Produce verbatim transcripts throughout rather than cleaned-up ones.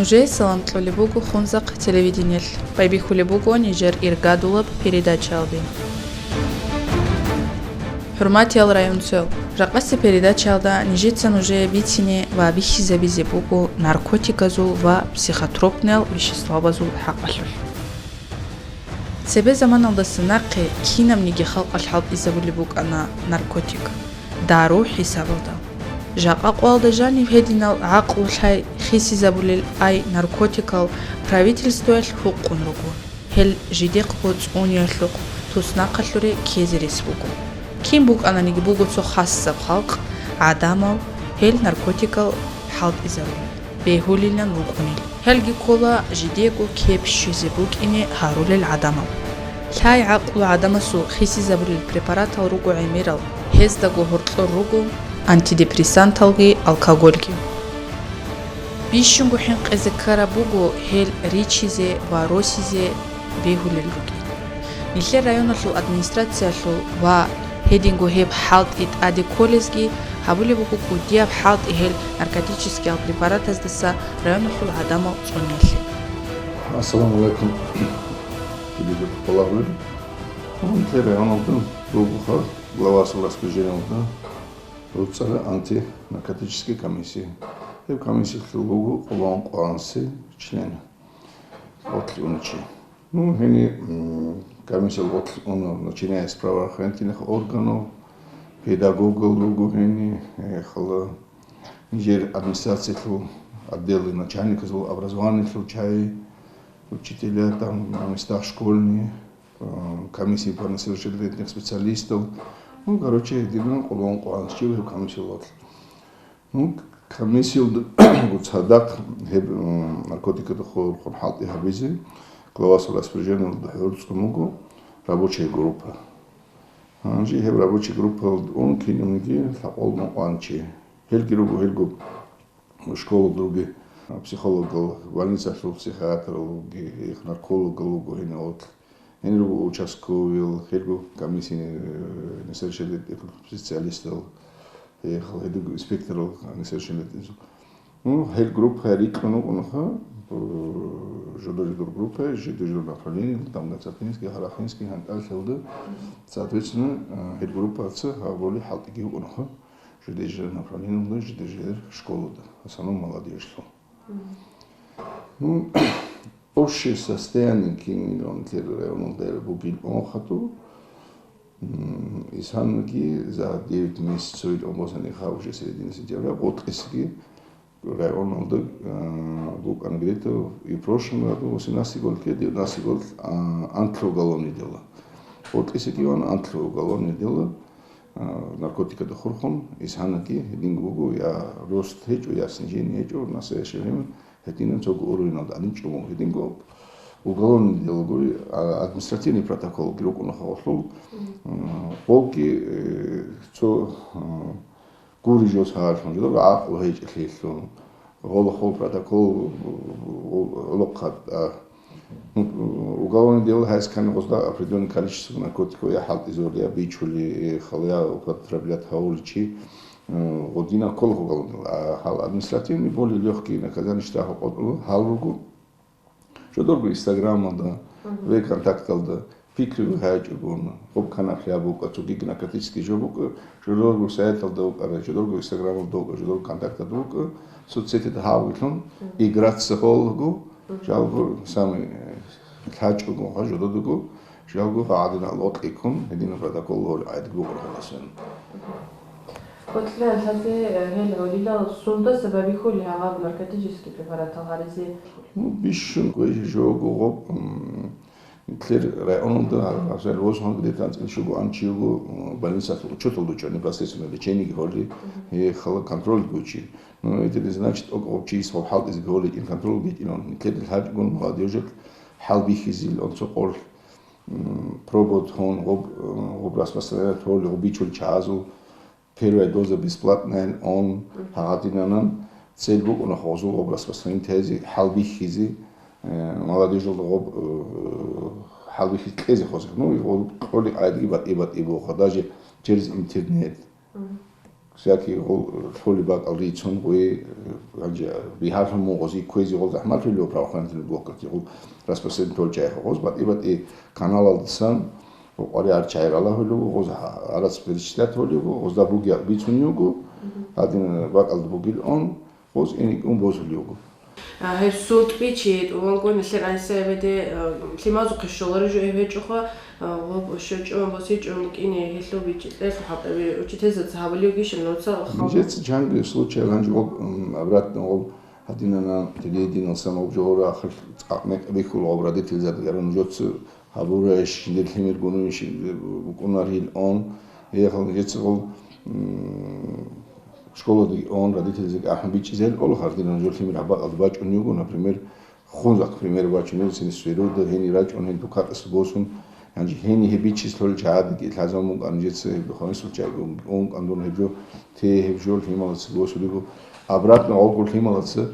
Нужее салам кьолеб буго Хунзахъ телевидениялъ. Байбихьулеб буго нижер иргадулаб передачаялде. ХӀурматиял районцоял, жакъасеб передачаялда нижеца нужее бицине ва бихьизабизе буго наркотиказул ва психотропныял веществабазул хӀакъалъулъ. Цебе заманалдаса нахъе кинабниги халкъалъ хӀалтӀизабулеб букӀана наркотик, дару хӀисабалда. Жакъа къоялда жанив гьединал гӀакълу-лъай хисизабулел ай наркотикал правительствоялъ гьукъун руго. Гьел жидехъго цӀуниялъухъ туснахъалъуре ккезе рес буго. Кин букӀананиги буго цо хасаб халкъ, гӀадамал, гьел наркотикал хӀалтӀизарулел, бегьулилан рукӀунел. Гьелги ккола жидего кеп щвезе букӀине гьарулел гӀадамал. Лъай гӀакълу гӀадамасул хисизабулел препаратал руго гӀемерал, гьездаго гьоркьор руго антидепрессанталги алкогольги. Бищунго хӀинкъизе ккараб буго гьел ричизе ва росизе бегьулел рукӀин. Нилъер районалъул администрациялъул ва гьединго гьеб хӀалтӀи тӀаде кколезги гьабулеб буго кӀудияб хӀалтӀи гьел наркотическиял препаратаздаса районалъул гӀадамал цӀуниялъе. Ассаламу алейкум, дибирги хъубалгьури. Нилъер районалда буго главасул распоряжениялда руцӀцӀараб антинаркотический комиссия. Гьеб комиссиялъул буго къоло ункъоялдаса член, гъорлъ унев чи. Ну, гьениб, м, комиссиялъ гъорлъ уна, начиная с правоохранительных органов, педагогал руго гьениб, э, хала нижер администрациялъул отделалъул начальниказул, образованиялъул чагӀи, учителя, там, на местах школьные, э, комиссии по несовершеннолетних специалистов. Ну, короче, гьединал къоло ункъоялдаса чи гьеб комиссиялъ гъорлъ. Ну, комиссиялда цадахъ гьеб, м, наркотикалда хурхун хӀалтӀи гьабизе главасул распоряжениялда гӀуцӀун буго рабочая группа. Гьанже гьеб рабочая группаялда ун кинабниги лъабкъоялда ункъоялда чи. Гьелги руго, гьелго школалда руго психологал, больницаялъул психиатрал руго, наркологал руго гьениб гъорлъ. Гьениб руго участковыйал, гьелго комиссия, э, несовершеннолетних специалистал, э, гьелго инспекторал несовершеннолетних. Ну, гьел группа рикьун вукӀунаха, э, жодор-жодор группа, жидер-жидер направление, там, Гацапинский, Харахинский, гьанкӀалъалда. Соответственно, э, гьел группаца гьабули хӀалтӀиги вукӀунаха, жидер-жидер направлениялда, жидер-жидер школалда, в основном молодежьлъун. Ну, общее состояние кинилан нилъер районалда бугеб хӀалалда, м, исанаги за девять месяцев, ил босани ха уже середина сентября, гъоркьисаги районалда, э, букӀана где-то и в прошлом году восемнадцатый год, девятнадцатый год, а, анлъго уголовное дело. Гъоркьисаги ван анлъго уголовное дело, а, наркотикалда хурхун, исанаги гьединго буго, я рост гьечӀо, я снижение гьечӀо, в настоящее время гьединаб цого уровеналда гьадин чӀун буго, гьединго уголовный дело гури, а, административный протоколги рукӀунаха гъолъул, м, гъолги, э, цо, э, гури жо сагьарлъун, жодор гӀакълу гьечӀелъиялъул, гъола хъул протокол, гъол-, гъолохъа, а, ну, уголовное дело гьайс ккани гъозда определённое количество наркотиков я хӀалтӀизабули, я бичули, э, хала я употреблять гьавулев чи, э, гъодинаб ккола уголовный дело. А гьал административный более лёгкие наказания, штраф къотӀулел гьал руго. Жодорго Инстаграмалда, мгм, ВКонтакталда пикри гьайчӀого, гъоб канаплъи гьаб букӀа, цогиги наркотический жо букӀа, жодорго сайталда букӀара, жодорго Инстаграмалда букӀа, жодорго Контакталда букӀа, соцсетида гьавилъун, мгм, играться гьолаго, мгм, жалго самый, э, лъачӀого, ха, жододого, жалго гьадинал гъоркьиккун, гьединаб протокол гьоркьайдги букӀарахъаласун. Гъорлъа лъазе, э, гьел гӀолилал сундаса бабихьули гьаб наркотический препаратал гьаризе? Ну, бищун кквезе жого гъоб, м, нилъер районалда, гьабсагӀат восемь гьанкӀ дир анцӀила щуго анчи його, м, больницалъул учеталда чӀун, непосредственно лечениеги гьоли, мгм, гье, хала контроль гучи. Ну, это не значит, ок, гъоб чияс гъоб хӀалтӀизеги гьоли, ин контроль гьечӀилан. Нилъер лъачӀгун молодёжек хӀалбихьизил, он цо къорлъ, м, пробовать гьун, гъоб, м, гъоб распространять гьоли, гъоб бичул чагӀазул, первая доза бесплатная, он, мгм, гьагъадинанан, цель букӀуна гъозул гъоб распространить гьазе, хӀалбихьизе, э, молодёжалда гъоб, э, хӀалбихьизе кьезе гъозе. Ну, и гъоб кьоли гӀайдги батӀи-батӀи буха, даже через интернет. Мгм. Всякий гъол лъолеб бакӀал рицун гъой, гьанже бигьалъун мун гъози кквезе гъол захӀмалъулев правоохранительный блокалъе гъол распространить толчаяха гъоз батӀи-батӀи каналалдасан къваригӀар чагӀи ралагьулев, гъоз гьа-, гьарац перечислять гьолего, гъозда бугеб бицунев вуго, гьадин бакӀалда бугил он, гъоз иникӀун бозулев вуго. А, гьеб сунтӀби чи тӀувангун нилъер ГӀиса эбеде, а, лъимазухъе щоларо жо гьечӀоха, а, ва щочӀон, босичӀон букӀине гьелъул бичӀчӀи-, гьелъул хӀалтӀаби учительзаца гьабулевги щиб нуца хал-. Нижеца чанги случай гьанже гъоб, м, обратно гъоб гьадинана телевидениялсан гъоб жо гьора ахир цӀакъ мекъ бихьула гъоб родительзаби гьарун жоца гьабурайищ, жиндир лъимер гунунищ букӀунарил он, гьеб хал нижеца гъоб, м, школадеги он, родительзеги ахӀун бичӀчӀизел, олхар динан жо лъимер гьаб бакӀалда бачӀун йиго, например, хунзахъ пример бачӀун йиго, синис сверуда, гьенир рачӀун, гьенир дукакьес босун, гьанже гьенир гьеб биччис лъолел чагӀадеги лъазабун букӀан, нижеца гьеб духовенство чагӀи букӀун кӀандун гьеб жо, те гьеб жо лъималаца босулего, обратно гъогур лъималаца,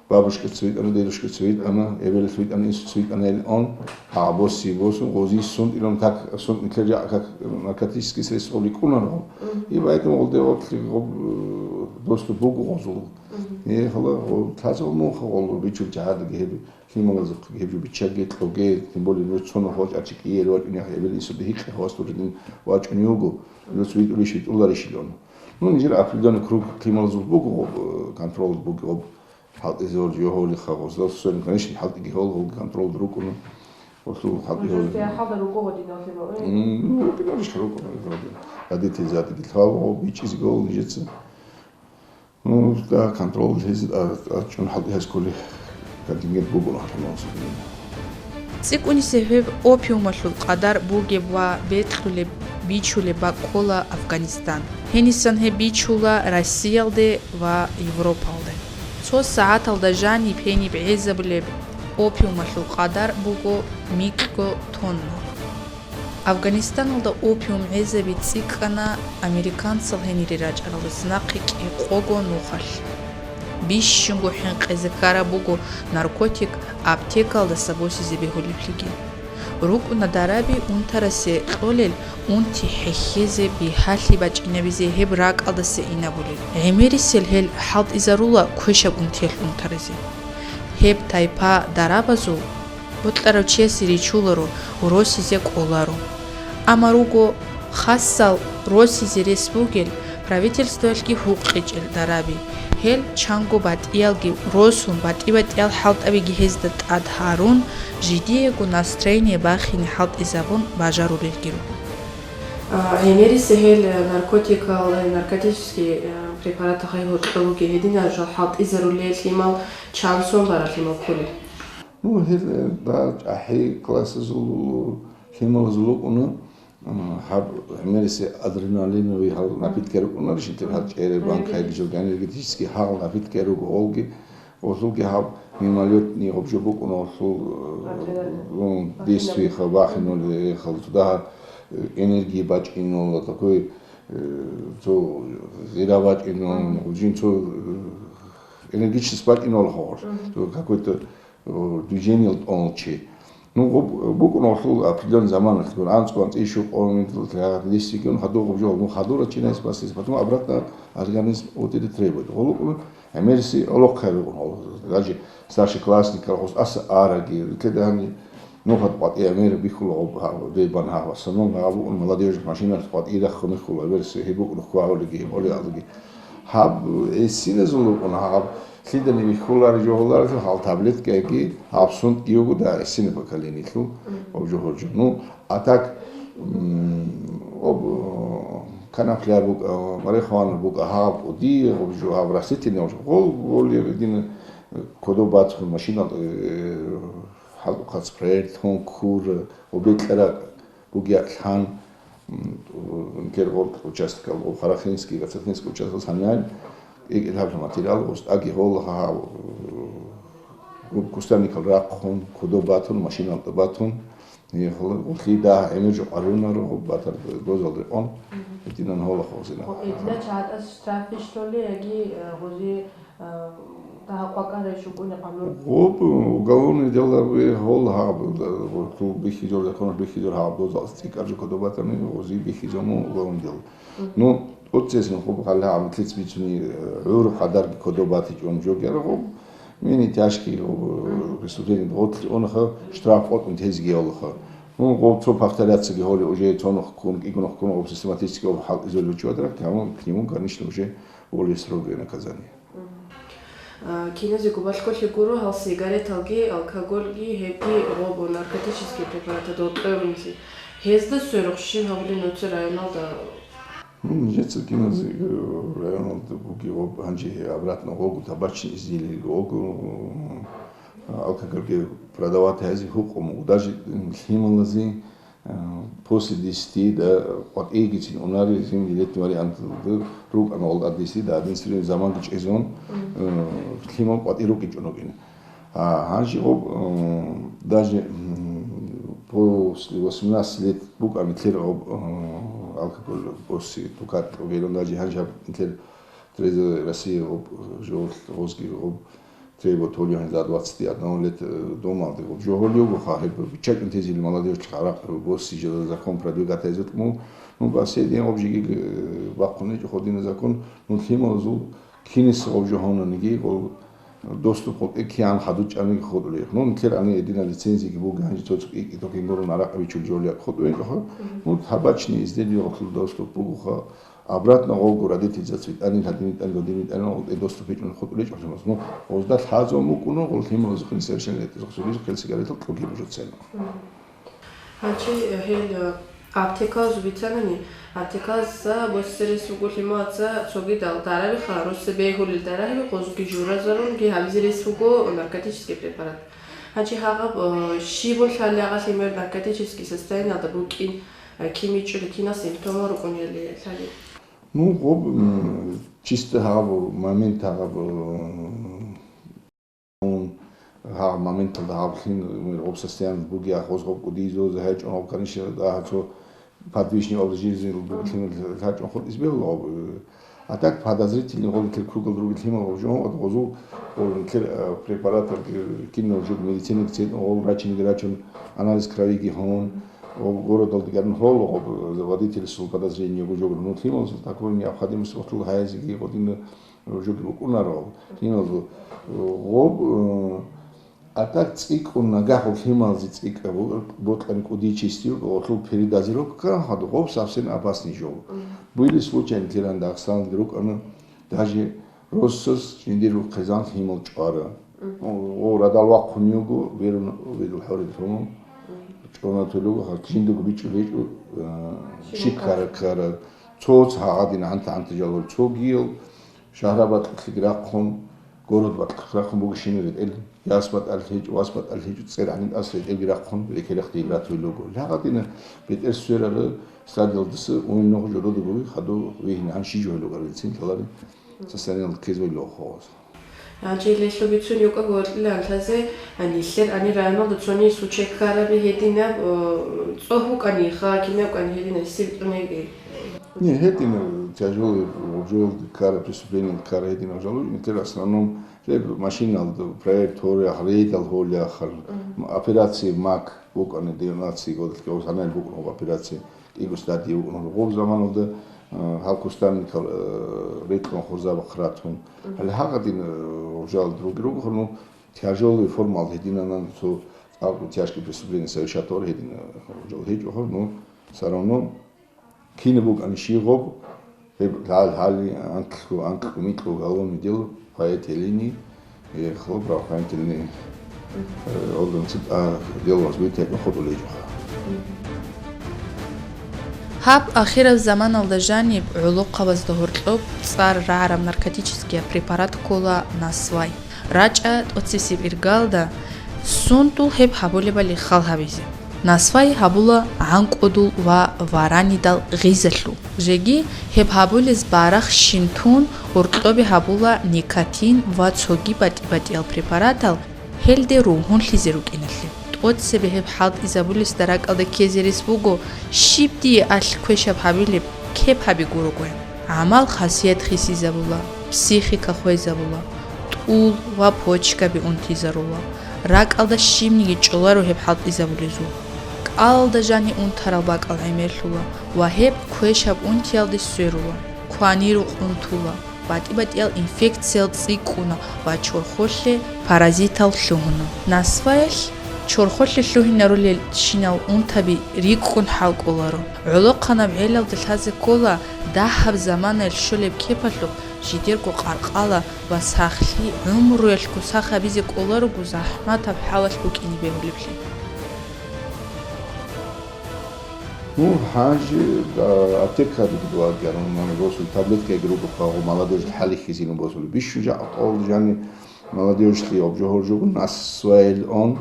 бабушкаца витӀана, дедушкаца витӀана, эбелалъ витӀана, инсуца витӀана ил он, гьаб боси босун, гъозие сунтӀилан как сунтӀнилъер жакъа как наркотический средстволи кӀунаро. И поэтому гъолде гъорлъи гъоб, э, доступ буго гъозул. Э, хала гъо-, лъазал муха гъоло бичул жагьадиги гьеб лъималазухъ гьеб жо биччаге, кьоге, тем более нуж цона хвачӀа чи кӀиел вачӀунехъ эбел инсуде гьикъе хвас туридин вачӀун його, нуж витӀулищ витӀуларищилан. Ну, нижер определённый круг лъималазул буго гъоб, э, контрол буго гъоб. ХӀалтӀизе гьоржи гьолиха гъоздасуцарин, конечно, хӀалтӀиги гьол, гьолги контролда рукӀуна. Гъолъул хӀалтӀи гьол. Нужер хӀалда руго гьодинал лъимал, э? М, ну, рукӀиналищ рукӀуна, гьолги. Родительзаби лъал гъо бичӀизе гьол нижеца. Ну, да, контрол гьез, а, а, чӀун хӀалтӀи гьез кколи контингент бугун ахӀлъамалсугин. ЦӀикӀкӀуниса гьеб опиумалъул къадар бугеб ва бекьулеб, бичулеб бакӀ ккола Афганистан. Гьенисан гьеб бичула Россиялде ва Европалде. Цо сагӀаталда жаниб-гьениб гӀезабулеб опиумалъул къадар буго микьго тонна. Афганистаналда опиум гӀезаби цӀикӀкӀана американцал гьенире рачӀаралдаса нахъе кӀикъого нухалъ. Бищунго хӀинкъизе ккараб буго наркотик аптекалдаса босизе бегьулеблъиги. РукӀуна дараби унтарасе кьолел унти хӀехьезе, бигьалъи бачӀинабизе гьеб ракӀалдаса инабулел. ГӀемерисел гьел хӀалтӀизарула квешаб унтиялъ унтаразе. Гьеб тайпа дарабазул бокьарав чиясе ричуларо, росизе кӀоларо. Амма руго хасал росизе рес бугел правительствоялъги гьукъичӀел дараби. Гьел чанго батӀиялги росун, батӀи-батӀиял хӀалтӀабиги гьезда тӀад гьарун, жидеего настроение бахине хӀалтӀизабун бажарулелги руго. А, гӀемерисел гьел наркотикал, э, наркотический, э, препаратахъе гьоркьоб бугел гьединал жал хӀалтӀизарулел лъимал чан сон барал лъимал кколел? Ну, гьел, э, да, чӀахӀи классазул лъималазул рукӀуна, м, гьаб гӀемерисе адреналиновый гьал напитки рукӀунарищ, гьал чӀере, банка, гьел жо энергетический гьал напитки руго, гъолги, гъолги гьаб мимолетный гъоб жо букӀуна гъолъул, э, действие хаб бахинули, хал цо дагьаб, э, энергии бачӀинула, такой, э, цо гъира бачӀинула, жин цо, э, энергичность бачӀинула гъолъ, цо какой-то э, движениел тӀолчи. Ну, гъоб-, букӀун гъолъул определённый заман, анцӀго анцӀи щукъун, листикин, хадур гъоб жо, ну, хадура чинайс басис, потом обратно организм вот это требует. Гъолукъун гӀемериси олохъе букӀун гъол, даже старшеклассникал гъос аса араги, итеда гьанни, ну, хад къватӀи гӀемер бихьула гъоб, гьаб, дей бан гьаб, в основном гьаб букӀун молодежь машинал къватӀи рахъун бихьула, гӀемериси гьеб букӀун хьвагьулиги, гьеб олиалги. Гьаб, гӀисиназул букӀун гьаб, Лъидани бихьулари жо гьоларелъул гьал таблеткаги гьаб сунтӀги його да гӀисина поколениялъул гьаб жо гьоржо. Ну, а так, м, об, э, конопля букӀа, марихуана букӀа, гьаб кӀуди, гьаб жо, гьаб растительный гьаб жо. Гъол, гъол гьедин кодоб батун машина, э, хӀалкъухъа спрей, тун, кур, обекьара бугеа лъан, м, гергъоркь участкал, Харахинский, Гацахинский участкал санял, икӀи гьаб материал, устӀаги гьола гьав, м, кустарникал рахъун, кодоб батун, машиналда батун, гьелъул гъулъи дагь гӀемер жо къалунаро, гъуб батар дозалде къон, гьединан гьола хозина. Гьедина чагӀатӀас штраф ищтоли яги, э, гъузи Э, дагьа къвакӀарай щукӀуни къалур. Гъоб уголовный делаби гьол гьаб, гъоб бихьизор, законалъ бихьизор гьаб, дозал цӀикӀкӀаржи кодобатани, гъози бихьизому уголовный дела. Ну, Оцесун хъуб гьалла гӀамлилъиц бицуни, э, гӀур къадарги кодоб батичӀун жо гьаргъуб, мени тяжкий, э, преступление дгъотлъи унха, штраф къотӀун тезги гьолха. Ну, гъоб цо повторяться ги гьоли уже цонухъ ккун, кӀигунухъ ккун, гъоб систематически гъоб хӀалтӀизул гьучӀвадрах, гьамун к нему, конечно, уже более строгое наказание. А, киназего балъголъи гуро гьал сигареталги, алкогольги, гьебги гъоб наркотический препаратал докьоронлъи. Гьезда сверухъ щиб гьабулеб нуцер районалда? Ну, нижеца киназего районалда буги гъоб гьанже обратно гъогу табачный изделияги гъогу, а, алкогольги продавать гьазе гьукъун буго. Даже, м, лъималазе Э, после десяти, да, къватӀийгицин унаризин билетный вариант рукӀана гъолда десяти, да, одиннадцать заманги чӀезун, э, лъимал къватӀи рукӀинчӀун рукӀина. А гьанже гъоб, э, даже, м, после восемнадцати лет букӀа митлъир гъоб, э, алкоголь, после тукат гъелун, даже гьанже гьаб митлъир Трезвая Россия гъоб, э, жо гъозги гъоб, Требует гьолин за двадцать одного лет, э, дома, гъоб жо гьолиго ха, гьеб биччачӀун тезили молодёжь гьарахъ босси жо закон продвигать гьайзулъ му, ну, ба се дин гъоб жиги, э, бахъунечӀо гъодина закон, ну, лъималазул кинис гъоб жо гьонаниги, гъол доступ гъоб киян хадучӀаниги хутӀулеб. Ну, нилъер ани гьедина лицензиги буго, гьанже цо-цо кӀи-кӀи токин гурун гьарахъ бичул жо гьолияб хутӀулеб, ну, табачный изделие гъоблъул доступ буго ха, Обратно гъовго родительзаца витӀани, гьадин витӀани, гьадин витӀани, гъолтӀе доступ гьечӀун хутӀулечӀо лъималаз. Ну, гъозда лъазабун букӀуна, гъол лъималазухъе несовершеннолетӀазухъе сигаретал кьогиб жо цела. Гьанчи, э, гьел, э, аптекалазул бицанани, аптекалазда босизе рес буго лъималаца цогидал дараби ха, россе бегьулел дараби, гъозги журазарунги гьабизе рес буго наркотический препарат. Гьанчи гьагъаб, э, щибун лъалеб гьагъа лъимер наркотический состояниялда букӀин? Кин бичӀчӀулеб, кинал симптомал рукӀунел лъалеб? Ну, гъоб, м, чисто гьаб момент гьаб, м, гьаб моменталда гьаб лъин, м, гъоб состояние бугеб, гъоз гъоб кӀудизе гьечӀун гъоб, конечно, да, цо подвижный образ жизни бугеб лъимер лъачӀун хутӀизе бегьула гъоб, э, А так подозрительный гъолитер кругал ругел лъимал гъожон, гъозул гъолитер, э, препаратал кинал жуг медицинаг цен гъол рачиниги рачун, анализ кровиги гьун, гъол городалдигарин гьол гъоб водительсул подозрение гъожогро. Ну, лъимал такой необходимость гъотул гьаязиги гъодин жуг букӀунаро. Лъимал гъоб, э, А так цӀикӀкӀун нагагь гъоб лъималазе цӀикӀкӀа бу-, бокьани кӀудичистив гъолъул передозировка, гьадуб гъоб совсем опасный жо. Мгм. Были случаи, нилъеран Дагъистаналде рукӀана, даже росас жиндир рухъезан лъимал чӀвара. Мгм. О, о, радал вахъун йиго, берун, берун хӀорил лъумал, мгм, чӀванатулего, ха, жиндаго бичӀчӀулечӀо, а, щиб щиб ккара, ккара. Цоц гьагъадин гьанта-гьанта жалгьур цогиял, Шагьраб батӀалъиги рахъун, город батӀалъ рахъун бугищина ретӀел, яс батӀалъ гьечӀо, вас батӀалъ гьечӀо, цӀер гьаниб ас ретӀелги рахъун, рекерехъ дир ратуй луго. Лъагъадина бетӀер сверара стадиялдаса уйнугъ жо родугови хадув вигьинагӀан щи жо гьелугарилцин лъалари состояниялда ккезвай лохос. Гьанже лелъу бицун юкӀа гьоркьилан лъазе, гьанилъер гьанир районалда цони случай ккараби гьединаб, э, цӀогь букӀаниха, кинаб кӀан гьединаб, гьесиб тӀунеги? Не, гьедин тяжелый, обжоялда ккара, преступлениялда ккара гьедин обжалуй, нилъер в основном, гьеб машиналда проект гьоряхъ, рейдал гьоляхъал, мгм, операция МАК, букӀана девятнадцать годалъ, гъоб санай букӀун гъоб операция, кӀиго стадия букӀун гъоб заманалда, э, гьал кустарникал, э, рекьун хурзабахъ ратун. Мгм. Гьале гьагъадин, э, обжалалда руги руго, ну, тяжелый формал гьединанан цо тяжкие преступление совершать гьор гьедин, э, обжал гьечӀо, ну, всё равно Кин букӀани щиб гъоб, гьеб лъал-, лъали анкьлъу, анкьлъу-микьлъу гьалун дил поэт гьелини, э, хлоп правоохранительный, э, орган цӀикӀкӀа дел возбудить гьечӀо хутӀулей жо. Гьаб ахираб заманалда жаниб гӀолохъабазда гьоркьоб цӀар рагӀараб наркотический препарат ккола насвай. РачӀа тӀоцебесеб иргалда, сундул гьеб гьабулебали хал гьабизе. Насвай гьабула гӀанкӀудул ва варанидал гъизалъул. Жеги гьеб гьабулез барахщин тун, гьоркьобе гьабула никотин ва цоги батӀи-батӀиял препаратал, гьелде ругьунлъизе рукӀиналъе. ТӀоцебе гьеб хӀалтӀизабулесда ракӀалде ккезе рес буго, щиб дие алъ квешаб гьабилеб, кеп гьаби гурого. ГӀамал-хасият хисизабула, психика хвезабула, тӀул ва почкаби унтизарула. РакӀалда щибниги чӀоларо гьеб хӀалтӀизабулезул. КӀалалда жани унтарал бакӀал гӀемерлъула ва гьеб квешаб унтиялде сверула. Панир унтула, батӀи-батӀиял инфекциял цӀикӀкӀуна ва чорхолъе паразитал лъугьуна. Насваялъ чорхолъе лъугьинарулелщинал унтаби рикӀкӀун хӀал кӀоларо. ГӀолохъанаб гӀелалда лъазе ккола дагьаб заманаялъ щолеб кепалъухъ жидерго къаркъала ва сахлъи, гӀумруялъго сах гьабизе кӀоларого захӀматаб хӀалалъ букӀине бегьулеблъи. Ну, гьанже, а, аптекадаги дугьал гьарун, мани, босул, таблеткаги руго хъагъу, молодёжь хӀалихьизилан босул. Бищун жа-, къол жани молодёжьлъи обжогьор жугу, насваил он,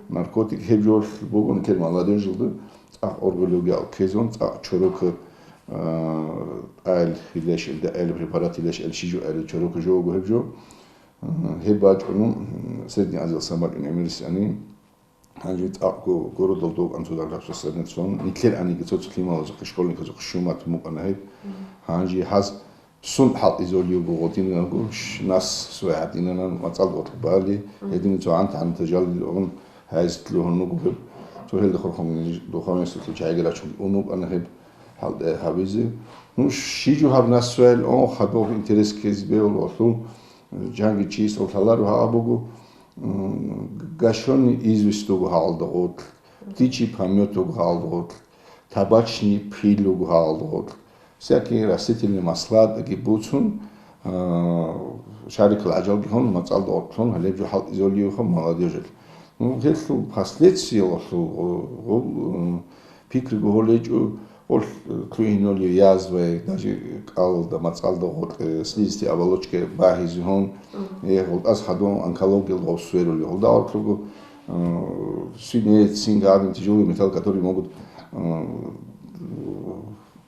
наркотик гьеб жолъ бугун кер молодёжьлда, цӀакъ оргулевги алкезон, цӀакъ чорока, а, айл хилеш, элда айл препарат хилеш, эл шижу айл чорока жого гьеб жо. А, гьеб бачӀун, м, Средний Азиял самбачӀун гӀемерисани. Гьанже цӀакъго городалда вукӀан цо даргъаб сосарнецун, нилъер аниги цо-цо лъималазухъе, школьниказухъе щумат мукъана гьеб. Гьанже гьаз сунт хӀалтӀизолев буго, гъодинаго ш-, нас свай гьадинанан мацӀалда гъоркь бали, гьедин цо гӀанта-гӀанта жалил гъун гьайз лъугьун руго гьеб. Цо гьелда хурхун духовенстволъул чагӀиги рачун ун вукӀана гьеб хӀалтӀи гьабизе. Ну, щи жо гьаб нас свайил он хадуб интерес ккезе бегьуларо, жанги чиясул лъаларо гьаб буго. М, гашённый известь вуго гьалда гъорлъ, птичий помёт вуго гьалда гъорлъ, табачный пыль вуго гьалда гъорлъ, всякие растительные масла тӀаги буцун, а, шарикал гӀажалги гьун, мацӀалда гъоркьлъун, гьалеб жо хӀалтӀизолиеха молодёжил. Ну, гьелъул последствиялъул гъо-, гъо-, м, пикри гьолечӀо, Гъолъ лъугьинулев язвай, даже кӀалалда, мацӀалда гъоркь, э, слизистая оболочка багьизе гьун, э, гъолтӀаз хадуб онкологиялда гъов сверулев. Гъолда гъоркьлъуго, э, свинец, цинга, гьадин тяжёлый металл, который могут, э,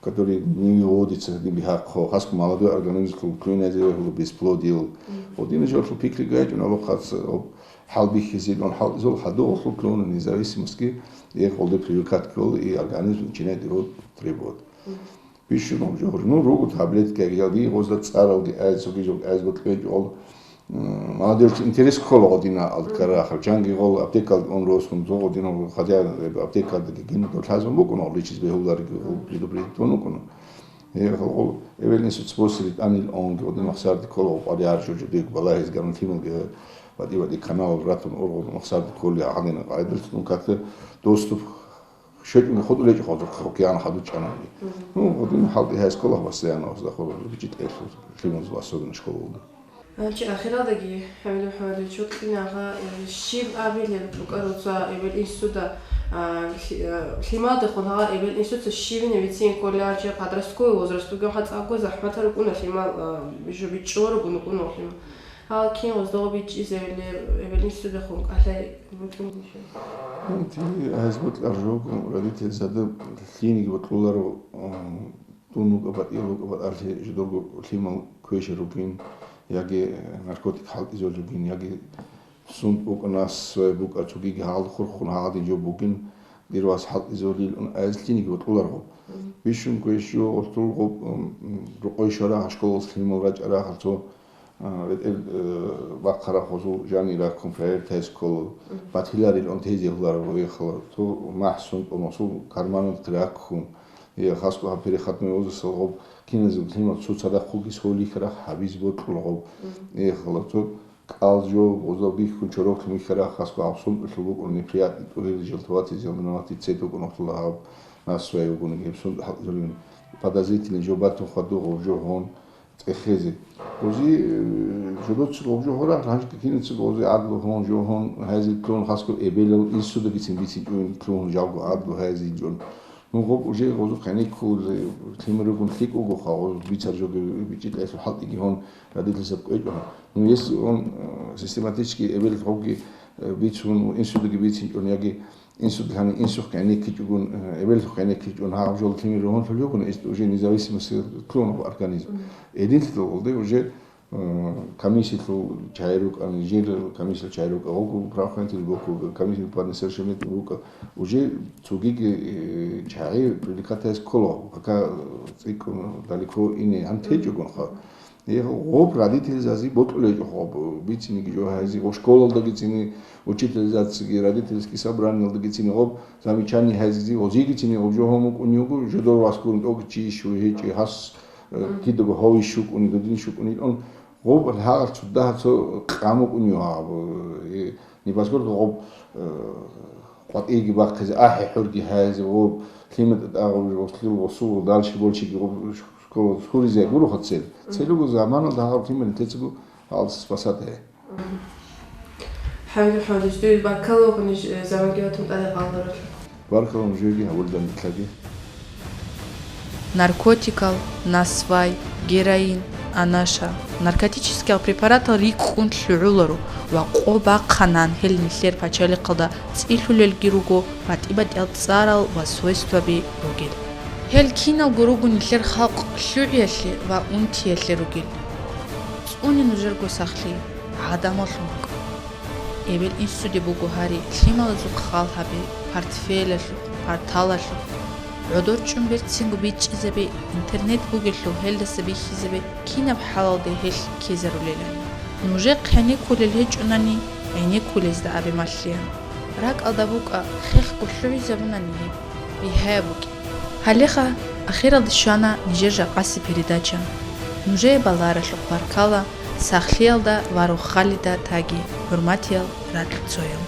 который не выводится гьадин бигьахъо, хасго молодой организмлъул лъугьиназе вегьула бесплодиялъ. Гъодина жолъул пикри гайчӀун абухъаца, гъоб хӀалбихьизилан хӀалтӀизул хадуб гъолъул лъугьуна независимостьги, э, гъолде привыкать ккола и организм начинает его требовать. Бищун гьаб жо гьур. Ну, руго таблеткаги, гьалги гъозда цӀаралги, ай, цоги жо, ай, гъо кьечӀо гъол, м, молодёжь интерес ккола гъодина алкара ахар. Жанги гъол аптекалги он росун, зо гъодина гъол, хотя аптекалдаги гин долъазун букӀун, гъол ричиз бегьуларги гъол предупредить тун букӀун. Э, гъол эвелин суцбосири тӀанил онги, гъодин махсарди ккола гъол къварияр жо, жо диг балагьиз гарун лъималги, вади-вади канал ратун ор гъол махсарди кколи гьадин къайдалъун катта доступ щвечӀунги хутӀулечӀо хадуб, океан хадуб чӀана. Ну, гъодин хӀалтӀи гьай школах постоянно гъозда хадуб бичӀчӀи тӀехьлъуз, лъималазул особенно школалда. Гьанчи ахиралдаги, ХӀамид МухӀамадович, вукьина гьа, э, щиб абилел букӀаруца эбел институтда, а, лъи-, а, лъималдехун гьа эбел институтца щибине вицин кколел гьанчи подростковый возраст вугев гьа цӀакъго захӀматал рукӀуна лъимал, а, жо бичӀчӀо ругун рукӀуна лъимал. Гьал кин гъоздого бичӀчӀизе эбел, эбел институтдехун кӀалъай букӀин. Гьанти гьайз бокьар жого, родительзада лъиниги бокьуларо, м, дун вукӀа батӀиял вукӀа батӀалъи жидерго лъимал квешал ругин, яги наркотик хӀалтӀизал ругин, яги сунт букӀа, нас свай букӀа, цогиги гьагъал хурхун гьагъадин жо бугин, дир вас хӀалтӀизолил ун гьайз лъиниги бокьуларго. Бищун квеш жо гъортул гъоб, м, рукъой щварагьа школалъ лъимал рачӀарагьа цо А, ретӀел, э, бахъараб гъозул жанира ккун проект гьай школа, батиларил он тезе гьулараб гъоехала, цо махсун тӀун гъосул карманал раккун. Э, хасго гьаб переходной возрастал гъоб киназул лъимал цо цадахъ хъуги солихьарахъ гьабиз бокьула гъоб. Э, хала цо кӀал жо гъозал бихьун чорохъ михьарахъ хасго гьаб сунтӀулъул букӀун неприятный тӀугьел жалтавати, зелдунавати цед букӀун гъолъула гьаб нас свай вугун гьеб сунтӀ хӀалтӀизарин. Подозрительный жо батун хадур гъоб жо гьун. ЦӀехезе. Гъози, э, жодоци гъоб жо гьорахъ, гьанжги кинеци гъози гӀадлу гьун, жо гьун, гьайзил лъун, хасго эбелал инсудагицин бицинчӀун лъугьун жалго гӀадлу гьайзинчӀун. Ну, гъоб уже гъозухъ гьаниккулзе, лъимер ругун лъикӀ вугоха, гъоз бицар жоги бичӀчӀи кьеслъу хӀалтӀиги гьун, радитлъисаб кӀвечӀо. Ну, если он, э, систематически эбел гъобги, э, бицун, инсудаги бицинчӀун, яги Инсуд гьанив инсухъ гӀенеккичӀогун, э, эбеллъухъ гӀенеккичӀун гьагъаб жолда лъимер ругьунлъул ругони, ис уже независимость кьуна организм. Гьединлъидал гъолде уже, э, комиссиялъул чагӀи рукӀани, жил комиссиял чагӀи рукӀа, гъого правоохранительный бокуга, комиссия по несовершеннолетним рукӀа, уже цогиги, э, чагӀи привлекать гьайс ккола, пока, э, цӀикӀкӀун далеко ине гьан течӀогун ха. Гьеб гъоб родительзази бокьулей гъоб, бициниги жо гьайзи, гъоб школалдагицини, учительзацаги, родительский собраниялдагицини гъоб замечание гьайзизи, гъозигицини гъоб жо гьомукӀун юго, жодор васкурун тӀоги чи щу гьечӀи гьас, Э, кидаго гьовищ вукӀуни, дудинищ вукӀуни, он гъоб гьагъал цо дагьа цо къам вукӀунев гьаб, э, небосвод гъоб, э, къватӀиги бахъизе, ахӀи хӀурги гьайзе, гъоб лъиматӀа тӀагъуж, гъослъил гъосул, дальше большеги гъоб школа суризе гуро хъацел. Целуго заманалда гьагъал лъимал тецаго гьалдаса спасат гье. Мгм. ХӀамид МухӀамадович, дуе баркала вугони, э, заманги ватун тӀаде гъалдаралъур. Баркала нужееги гьабулеб данделъаги. Наркотикал, насвай, героин, анаша, наркотический препаратал рикӀкӀун лъугӀуларо ва къо бахъанан гьел нилъер пачалихъалда цӀилъулелги руго, батӀи-батӀиял цӀарал ва свойстваби ругел. Гьел киналго руго нилъер халкъ лъугӀиялъе ва унтиялъе ругел. ЦӀуне нужерго сахлъи, гӀадамаллъун букӀа. Эбел-инсуде буго гьари, лъималазухъ хал гьабе, портфелалъухъ, парталалъухъ. ГӀодор чӀун берцинго бичӀчӀизабе, интернет бугелъул гьелдаса бихьизабе, кинаб хӀалалде гьелъ ккезарулелани. Нужехъ гьенеккулел гьечӀунани, гӀенеккулезда абе малъеян. РакӀалда букӀа, хехго лъугӀизабунани гьеб, бигьаяб букӀин. Гьалеха, ахиралде щвана нижер жакъасеб передача. Нужее балагьаралъухъ баркала, сахлъиялда ва рохалида таги, хӀурматиял ракьцоял.